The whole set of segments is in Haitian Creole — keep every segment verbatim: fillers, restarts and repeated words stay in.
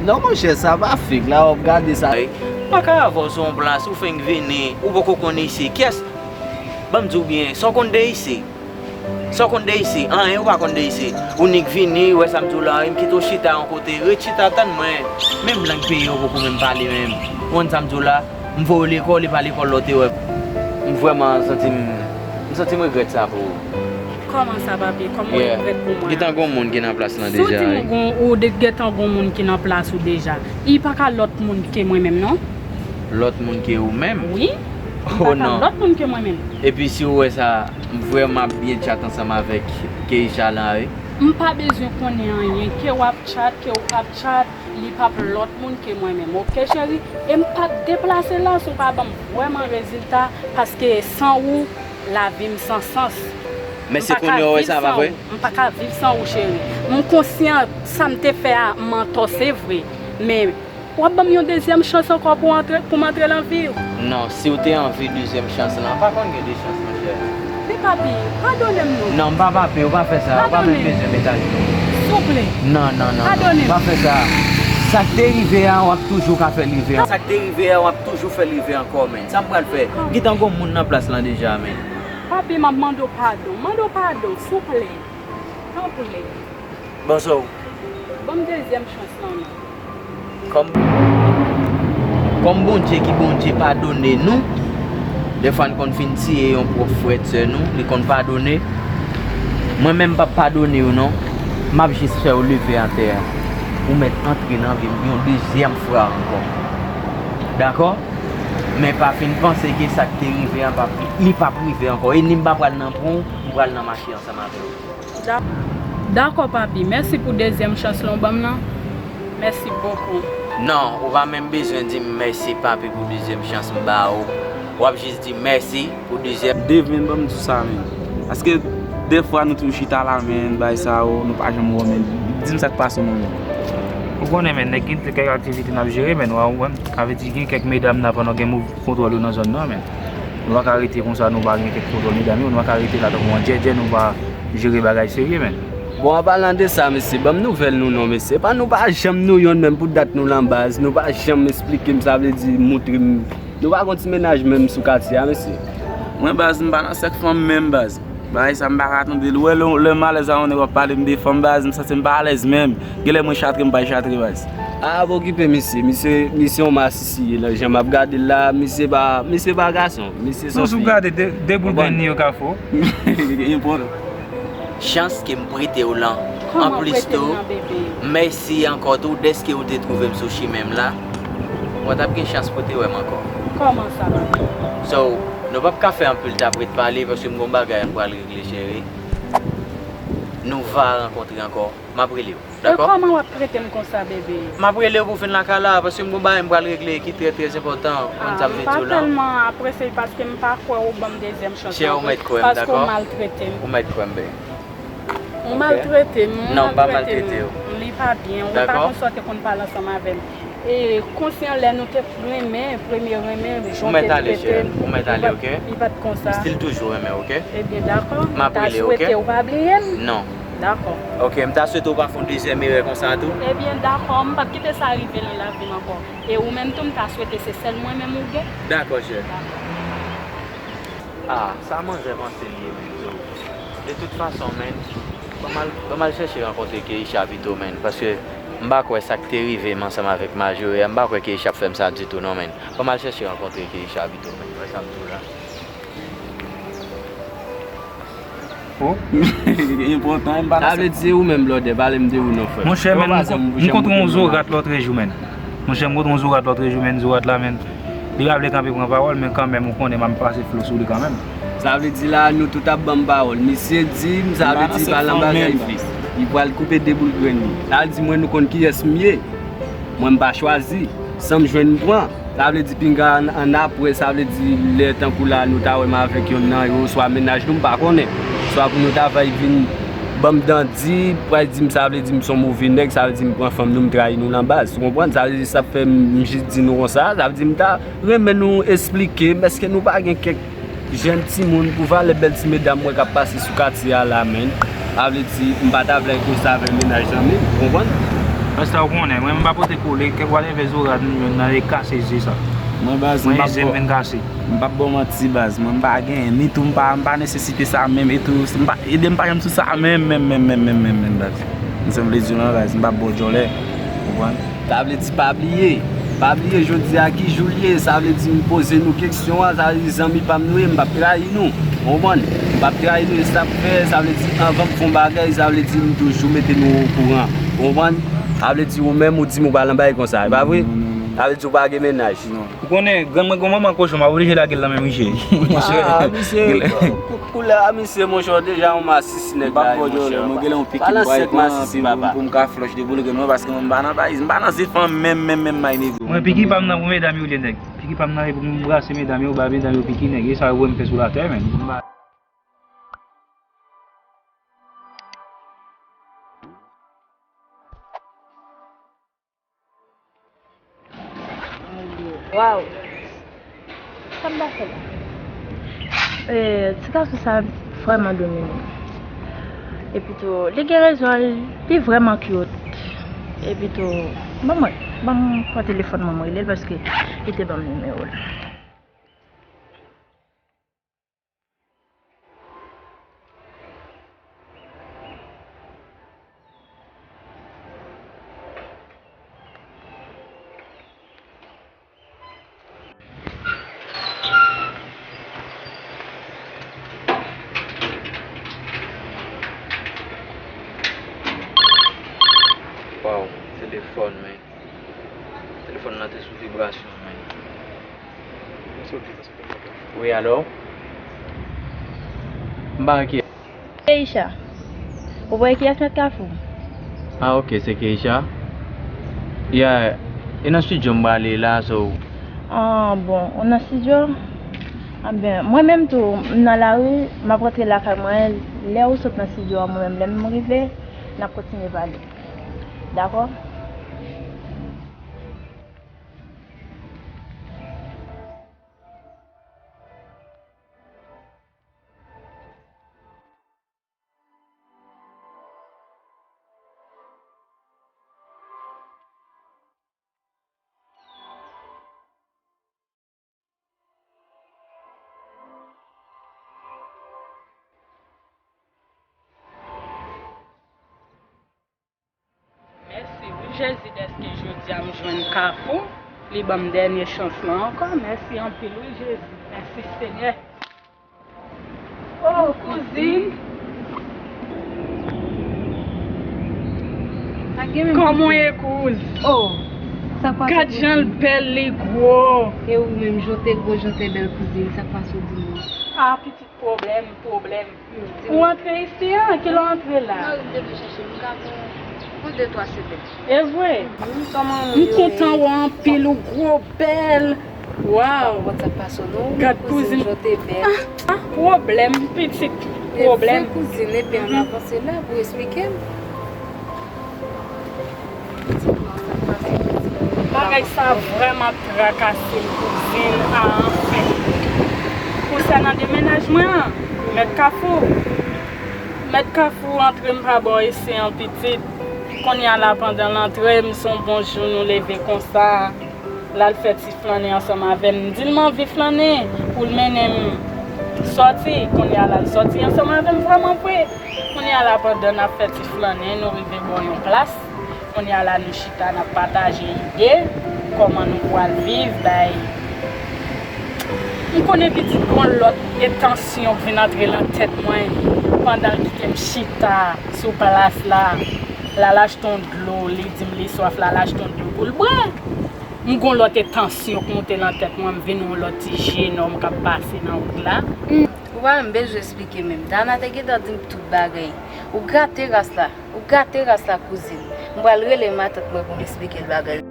Non, monchè, sa pa fake la, w ap gade sa. Ey, m pa ka avè w sou yon plas, ou fenk vini, ou poko konn isi. Kiyès? Ban m di w byen, sa w konn de isi? Sa w konn de isi? Anyen ou pa konn de isi. Ou nik vini, wè sa m di w la, e m kite w chita yon kote. Ret chita, tann mwen. Menm lang peyi w poko menm pale menm. Ou konn sa m di w la? M voye w lekòl, e pa lekòl la w te wè. M vrèman santi m, m santi m regrèt sa pou ou. Kòman sa, papi? Kòman w regrèt pou mwen? Gentan gon moun ki nan plas lan deja, wi. Si w di m gon, ou de-, gentan gon moun ki nan plas ou deja, li pa ka lòt moun ke mwen menm, non? Lòt moun ke ou menm? Wi. Li pa ka lòt moun ke mwen menm. Epi si w wè sa, m vrèman ap byen tchat ansanm avèk Keisha la, wi. M pa bezwen konnen anyen. Ke w ap tchat, ke w p ap tchat, li p ap lòt moun ke mwen menm, oke, cheri? E m p ap deplase la si w pa ban m vrèman rezilta, paske san ou, lavi m san sans. Men se kounye a w wè sa, pa vre? M pa ka viv san ou, cheri. M konsyan sa m te fè a, m antò, se vre. Men w ap ban m yon dezyèm chans ankò pou antre, pou m antre nan vi w. Non, si w te anvi dezyèm chans lan, pa konn gen de chans, monchè. Men papi, padone m non. Non, m pa papi, ou pa fè sa, ou pa menm bezwen met ajenou. Souple. Non, non, non, non, pa fè sa. Sa k te rive a, w ap toujou ka fè l rive ankò. Sa k te rive a, w ap toujou fè l rive ankò, men. Sa m pral fè? Gentan gon moun nan plas lan deja, men. Papi, m ap mande w padon. Mande w padon, souple. Tanpri. Bon, so. Ban m dezyèm chans lan, non. Kòm, kòm Bondye ki Bondye padone nou, dèfwa n konn fin tiye yon pwòp frè, sè nou, li konn padone. Mwen menm, m p ap padone w non. M ap jis fè w leve atè a. Ou mèt antre nan vi m yon dezyèm fwa ankò. Dakò? Men pa fin panse ke sa k te rive a p ap, li p ap rive ankò. E ni m pa pral nan pwen w, m pral nan mache ansanm avè w. Da-, dakò, papi. Mèsi pou dezyèm chans lan w ban m nan. Mèsi bokou. Non, ou pa menm bezwen di m mèsi, papi, pou dezyèm chans m ba ou. W ap jis di mèsi pou dezyèm. Dave, men, ban m di w sa, men. Paske dèfwa nou toujou chita la, men, bay sa yo, nou pa janm wè w, men. Di m sa k pase w, men. Ou konnen, men, nèg gen kèk aktivite n ap jere, men, w a wè m. Sa vle di gen kèk medam nan pandan gen move kontwòl yo nan zòn nan, men. Nou pa ka rete konsa, nou pa gen kèk kontwòl medam yo, nou pa ka rete la tankou an djèdjè, nou pa jere bagay serye, men. Bon, an palan de sa, mesye, ban m nouvèl nou non, mesye. Epa nou pa janm nou yonn menm pou dat nou lan baz, nou pa janm esplike m, sa vle di moutre m. Nou pa gon ti mennaj menm sou katye a, mesye. Mwen, baz, m pa nan sèk fanm menm, baz. Bagay sa m pa ka tande l. Ou wè lè, lè m alèz a yon nèg w ap pale m de fanm, baz, m santi m pa alèz menm. Genlè mwen chatre, m pa chatre, baz. A, pa okipe misye. Misye, misye yon masisi ye, nan jan m ap gade l la, misye pa, misye pa gason, misye s on fi. Non, si w gade de, de boul grenn li yo ka fè w. Enpòtan. Chans ke m prete w lan. Anplis tou, mèsi ankò tou dèske ou te twouve m sou chimen m la. Mwen t ap gen chans pou te wè m ankò. Kòman sa, papi? So, nou p ap ka fè anpil t ap ret pale, paske m gon bagay m pral regle, cheri. Nou va rankontre ankò. M ap rele w, dakò? E kòman w ap trete m konsa, bebe? M ap rele w pou w vin lakay la, paske m gon bagay m pral regle ki trè, trè enpòtan. Ou konn sa m vle di w lan? A, m pa tèlman apresye l, paske m pa kwè ou ban m dezyèm chans lan vre, paske ou maltrete m. Ou mèt kwè m, babe. Ou maltrete m, ou maltrete m. Non, m pa maltrete w. Li pa byen. Ou pa konn sa w te konn pale ansanm avè m. E konsyan lè nou te renmen, premye renmen, jan w te trete m, li pa t, li pa t konsa. M still toujou renmen w, oke? Ebyen, dakò. M ta swete ou pa bliye m. Non. Dakò. Oke, m ta swete ou pa fè yon dezyèm erè konsa tou. Ebyen, dakò, m p ap kite sa rive nan lavi m ankò. E ou menm tou, m ta swete se sèl mwen menm ou gen. Dakò, chè. Dakò. Ah, sa manzè panse l ye menm tou. De tout fason, menn, ban m al, ban m al chèche rankontre Keisha pito, menn, paske m pa kwè sa k te rive m ansanm avèk Majori a, m pa kwè Keisha ap fè m sa ditou non, menn. Ban m al chèche rankontre Keisha pito, menn, wè sa m di w la. Oh. Enpòtan, m pa nan sa. Sa vle di ou menm, blòdè, pale m de ou non, frè. Monchè, menn, m kontre yon zorat lòtrejou, menn. Monchè, m kontre yon zorat lòtrejou, menn, zorat la, menn. Li pa vle kanpe pran pawòl, men kanmenm, ou konnen, m ap pase flo sou li kanmenm. Sa vle di la, nou tout ap ban m pawòl. Misye di m, sa vle di li pa nan bagay fi. Li pral koupe de boul grenn li. Sa vle di mwen, nou konn kiyès m ye. Mwen, m pa chwazi. Sa m jwenn, m pran. Sa vle di pinga ann, ann apre, sa vle di lè tankou la, nou ta wè m avèk yonn nan yo, swa mennaj nou, m pa konnen. Swa pou nou ta vay vin ban m dandi, pral di m, sa vle di m s on move nèg, sa vle di m pran fanm nou, m trayi nou nan baz. Ou konprann? Sa vle di sa fè m, m jis di nou konsa, sa vle di m ta renmen nou esplike m, èske nou pa gen kèk jèn timoun pou valè bèl ti medam mwen k ap pase sou katye a la, menn. Sa vle di, m pa ta vle al konsa avèk mennaj zanmi m, ou konprann? Rasta, ou konnen, mwen m pa pote kole, kèk whatever zora nou jwenn nan, e kase ze sa. Mwen, baz, m Mwen pap ze m bon. Vin kase. M pap ba w manti, baz. Mwen, m pa genyen. Ni tou, m pa, m pa nesesite sa menm. E tou, m pa, ede m pa janm sou sa menm, menm, menm, baz. Ou sa m vle di w lan, baz. M pap ba w djòlè. Ou konprann? Sa vle di, pa bliye. Pa bliye, jodi a ki jou l ye? Sa vle di, m poze nou kesyon an, sa vle di, zanmi pa m nou ye, m pap trayi nou. Ou konprann? M pap trayi nou, e sa k fè, sa vle di, anvan m fè yon bagay, sa vle di, m toujou mete nou okouran. Ou konprann? Sa vle di, ou menm, ou di m ou pa nan bagay konsa, e pa vre? Non, non, non. Sa vle di, ou pa gen mennaj. Non. Ou konnen, grann mwen gon manman kochon, m ap oblije lage l nan men misye. Ah, misye, kou-, koulè a misye, monchè, w deja yon masisi nèg la ye, monchè. Mwen genlè yon piki m pral pran pou m ka flòch de boulgè non, paske mwen m pa nan bay, m pa nan ze fanm menm, menm, menm, my nigga. Mwen, piki pa m nan pou medam yo li ye, nèg. Piki pa m nan pou m brase medam yo, ba medam yo piki, nèg. E sa yo wè m fè sou latè, menn. Waw! Sa m ta fè la? Eh, ti gason sa vrèman domine m. Epi tou, li gen rezon l, li vrèman cute. Epi tou, ban mwen, ban m pran telefòn mwen, mwen rele l paske li te ban m nimewo l. Waw, telefòn, men. Telefòn nan te sou vibrasyon, men. Wi, alo? M pa wè kiyès. Keisha. Ou pa wè kiyès Mèt Kafou? Ah, ok, se Keisha. Yeah, e nan studio m prale la, so. Ah, bon, ou nan studio? Ah, ben, mwen menm tou, m nan lari, m ap rantre lakay mwen. Lè ou sot nan studio a, mwen menm, lè m rive, n ap kontinye pale. Dakò? Mèsi wi Jezi dèske jodi a m jwenn Kafou. Li ban m dènye chans lan ankò. Mèsi anpil wi Jezi. Mèsi Senyè. Oh, kouzin. Kòman w ye, kouz? Oh, sa k pase, kouzin? Gad jan l bèl, li gwo. E ou menm, jan w te gwo, jan w te bèl, kouzin, sa k pase w di m nan? Ah, pitit pwoblèm, pwoblèm. Ou antre isi a? Kilè w antre la? Mari m te vin chèche m, m ka pran, pran de twa semèn. E vre? M kontan wè w anpil, ou gwo, bèl. Waw! Gad kouzin. Ah, ah, pwoblèm, pitit, pwoblèm. Kouzin, epi ann avanse la pou esplike m. Bagay sa vrèman trakase m, kouzin, a anfen. Konsènan demennajman an, Mèt Kafou, Mèt Kafou antre m pa ba w isi an pitit. Kounye a la pandan l antre, m se yon bon jou nou leve konsa. L al fè ti flannen ansanm avè m. M di l m anvi flannen pou l mennen m sòti. Kounye a la l sòti ansanm avè m vrèman vre. Kounye a la pandan n ap fè ti flannen, nou rive bò yon plas. Kounye a la nou chita n ap pataje ide kòman nou pral viv, bay. M konnen pitit gon lòt etansyon k vin antre nan tèt mwen pandan l kite m chita sou plas la. L al achte yon dlo, li di m li swaf, l al achte yon dlo pou l bwè. M gon lòt etansyon k moute nan tèt mwen, m vin yon lòt ti jenòm k ap pase nan wout la. Hmm, ou pa menm bezwen esplike menm. Dana te gentan di m tout bagay. Ou gate ras la. Ou gate ras la, kouzin. M pral rele matant mwen pou m esplike l bagay.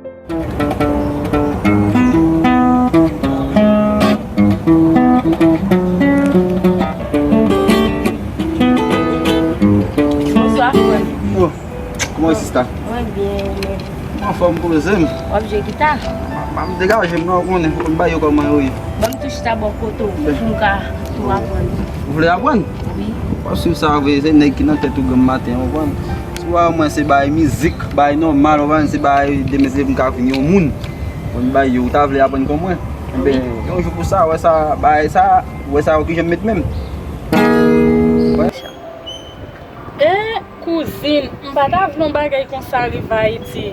Bonswa, frè m. Oh, kòman w ye, sista? Mwen byen, ou menm? Mwen anfòm, poze m. W ap jwe gita? M ap degaje m non, ou konnen, fòk m bay yo kòman yo ye. Ban m tou chita bò kote w pou m ka tou aprann. Ou vle aprann? Wi. W ap swiv sa vre, se nèg ki nan tèt ou granm maten an, ou konprann? Ou wè mwen se bay mizik, bay nòmal, ou wè se bay demen se pou m ka vin yon moun. Bon, bay yo, ou ta vle aprann kon mwen. Enben, yon jou pou sa, wè sa, bay sa, wè sa, ou ki janm met menm. Wè. E kouzin, m pa ta vle yon bagay konsa rive Ayiti.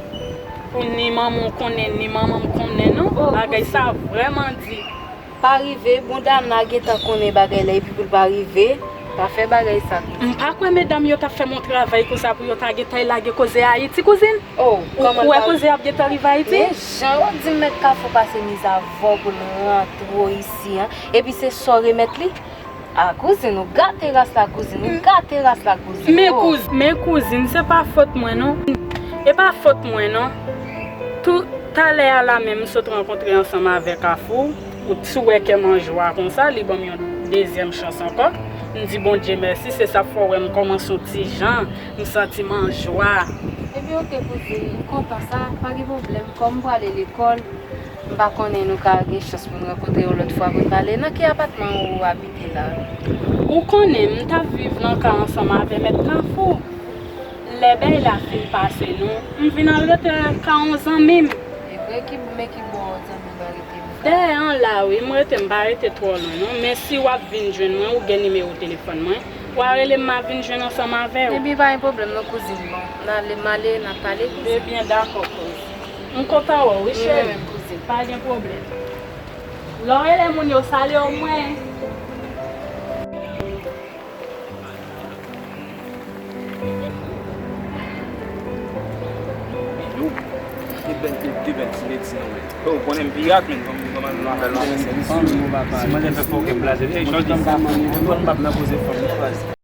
Pou ni manman m konnen, ni manman m konnen, non. Bagay sa vrèman di. Pa rive, bounda m nan gentan konnen bagay la epi pou l pa rive, pa fè bagay sa kouzin. M pa kwè medam yo t ap fè m yon travay konsa pou yo ta gentan lage koze Ayiti, kouzin. Oh, kòman l pa. Ou kwè koze ap gentan rive Ayiti? Men jan yo di m mèt Kafou pase mizavò pou l rantre isi an. Epi se sa w remèt li? Ah kouzin, ou gate ras la kouzin, ou gate ras la kouzin. Men kouz, men kouzin, se pa fòt mwen non. E pa fòt mwen non. Tou talè a la menm m sot rankontre ansanm avè Kafou. Ou ti wè kè m an jwa konsa, li ban m yon dezyèm chans ankò. M di Bondye mèsi, se sa k fè w wè m kòmanse yon ti jan, m santi m an jwa. Ebyen oke kouzin, m kontan sa, pa gen pwoblèm, kòm m prale lekòl, m pa konnen nou ka gen chans pou n rankontre yon lòt fwa pou n pale. Nan ki apatman ou abite la? Ou konnen, m t ap viv nan ka ansanm avè mèt Kafou. Lè bèy la fin pase nou, m vin al rete ka yon zanmi m. E vre ki men ki bò zanmi m nan rete m ka? Dèyè an la wi, m rete m pa rete twò lwen non, men si w ap vin jwenn mwen ou gen nimewo telefòn mwen, w a rele m m a vin jwenn ansanm avè w. Ebyen pa gen pwoblèm non kouzin, bon, n ale, m ale, n ap pale kouzin. Ebyen dakò kouz. M kontan wè w wi cheri. Mwen menm kouzin. Pa gen pwoblèm. Lè w rele moun yo salye w mwen. Yo, de bèl, de, de bèl ti ledi nan men. Yo, ou konnen m pirat, men, kòm, kòm an nan apèl nan men. Si mwen te fè fò kè m blaze, hey, Jòdi, m konn m p ap nan koze fanm, m chwazi.